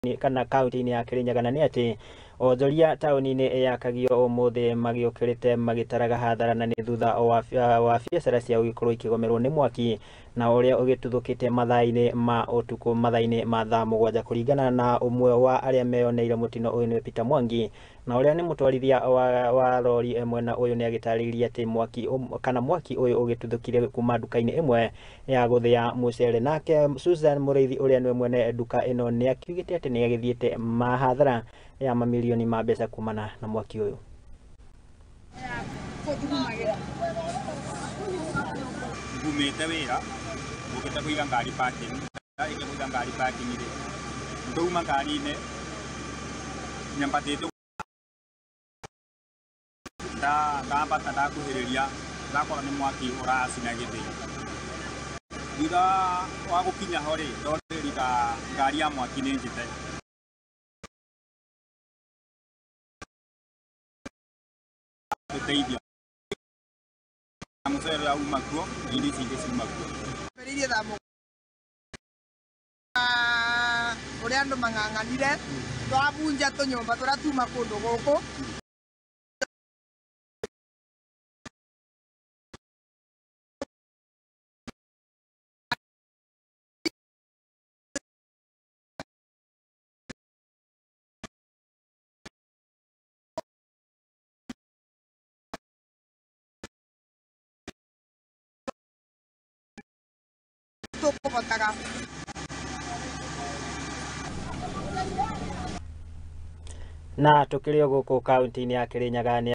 Kana kaunti-inĩ ya Kirinyaga na nĩ atĩ onjoria taũni-inĩ ya Kagio ũmũthĩ magĩũkĩrĩte magĩtaraga hathara na nĩ thutha wa biacara ciao gũkorwo ikĩgomerwo nĩ mwaki na ũrĩa ũgĩtuthũkĩte mathaa-inĩ ma ũtukũ mathaa-inĩ ma thaa 7 kũringana na ũmwe wa arĩa meyoneire mũtino ũyũ nĩ Peter Mwangi na ũrĩa nĩ mũtwarithia wa rori mwena ũyũ nĩ agĩtarĩirie atĩ mwaki kana mwaki ũyũ ũgĩtuthũkire kuma nduka-inĩ ĩmwe ya gũthĩa mũcere. Nake Susan Mũrĩithi ũrĩa nĩwe mwene nduka ĩno nĩ akiugĩte atĩ nĩ agĩthiĩte mahathara ya mamilioni ma mbeca kumana na mwaki ũyũ. Ngumĩte wĩra ngũkĩte kũiga ngari parking, ndarĩkia kũiga ngari parking rĩ, ndauma ngari-inĩ nyambatĩte ndambata ndakuhĩrĩria ndakora nĩ mwaki ũracina gĩthĩi. Thutha wa gũkinya ho rĩ, ndonire ngari ya mwaki nĩ njĩte. Tũteithia mũcere ũrĩa uma kuo na indo ici ingĩ ciuma kuo. Mbĩrĩirie thaa ũrĩa andũ mang'ang'anire twabunja tũnyũmba tũrĩa tuma kũndũ gũkũ. Tũkũbotaga. Na tukĩrĩ o gũkũ kaunti-inĩ ya Kirinyaga nĩ